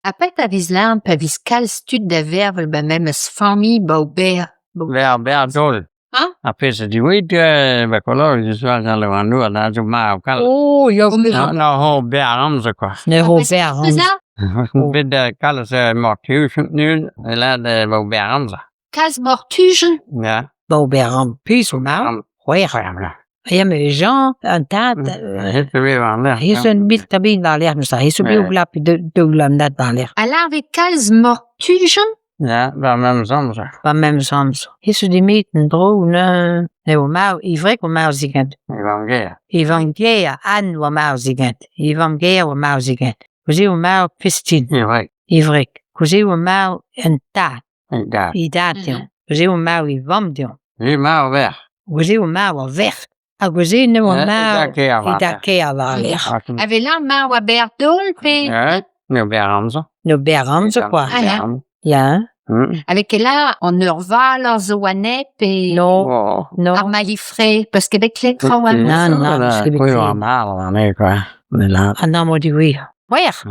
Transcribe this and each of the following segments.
Ha petra 'vez lâret pa vez kalz tud da vervel 'ba memes familh 'ba o ber. Ber ber daol. Hañ? Ar pezh a diwezh ba Kolor an zo marv kalz. Oh ya, Na ho berr amzer kwa. Ne ro berr amzer. Bet kalz mortuj nu lâret eo berr amzer. Kalz mortujen? Ya. Ba o berr amzer. Pezh zo marv, c'hwec'h. Ya, met Jean, an tad, he zo un mil tabin war-lerc'h neuze, he zo bet o glap daou war-lerc'h. Ha lâret 'vez kalz mortujen? Ya, 'ba memes amzer. 'Ba memes amzer. He zo demet en-dro neuze eo marv e wreg oa marv digent. E vamm-gaer. E vamm-gaer Anne oa marv digent. E vamm-gaer oa marv digent. Neuze eo marv Christine. E wreg. E wreg. Neuze eo marv an tad. E dad. E dad dezhañ. Neuze eo marv e vamm dezhañ. E marv verc'h. Neuze eo marv ar verc'h. Hag neuze ne oa marv E e dad-kaer war-lerc'h. A vez lâret marv a-berr-daol pe? Ouais, n'eo berr amzer. N'eo berr amzer kwa. Ah, ya. Ya. A vez ket lâret an eurvalañ zo anezhe pe No. Oh. No. ar malifre parce que bet klevet traoù all. Non, non, parce que bet Eo ar marv anezhe kwa. An amor diwezhañ. C'hwec'h.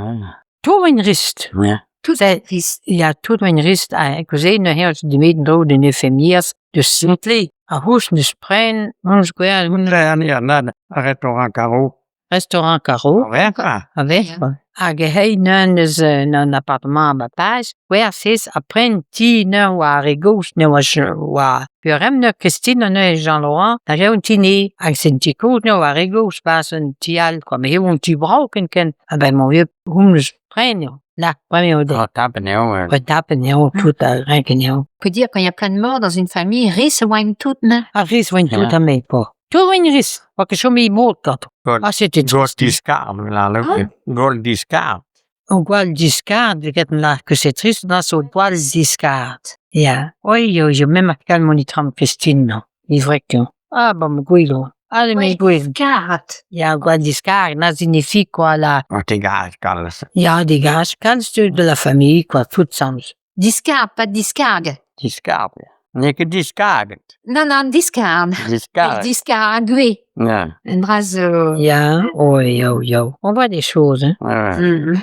Tout oa rist. Ya. Tout rist. Ya, tout oa rist. Ha neuze neuze demet en-dro d'un eufemiezh deus Sentle. Ar c'houlz 'neus pren, soñj gwell. Ar restaurant Caro. Restaurant Caro. A-vec'h. Hag he neuze eus un appartement ba Pariz, gwerzh ha pren ti neuze war ar re gozh neuze oa peurremp neuze Christine neuze Jean Laurent da gaout un ti nevez hag c'est un ti kozh neuze war ar re gozh pas un ti all kwa met eo un ti brav ken-ken a-benn mon vieux honnezh pren eo na pren eo Ah, tapen eo. Ouais, tapen eo tout a renken eo. On peut dire quand il y a plein de morts dans une famille, ris oaint tout ne. Ar riz oaint tout a me po. Tout oaint riz. Oa ket chom e mod ganto. Ah, c'était Gwall diskar, la Gwall diskar. Un gwall diskar, get là que c'est triste, dans so gwall diskar. Ya. Oi, oi, oi, même ar kalmon itram Christine, non. Ivrek. Ah, bon, me gwelo. Allez, me gwelo. Karat. Ya, gwall diskar, na signifie quoi la. An degaj kalz. Ya, degaj kalz de la famille, quoi, tout sens. Diskar, pas diskarg. Diskar, N'eo ket diskarget. Non, non, diskarn. Diskarget. Diskar gwez. Ya. Un dra zo... Ya, oi, oi, oi. On voit des choses, hein. Ouais. Mm.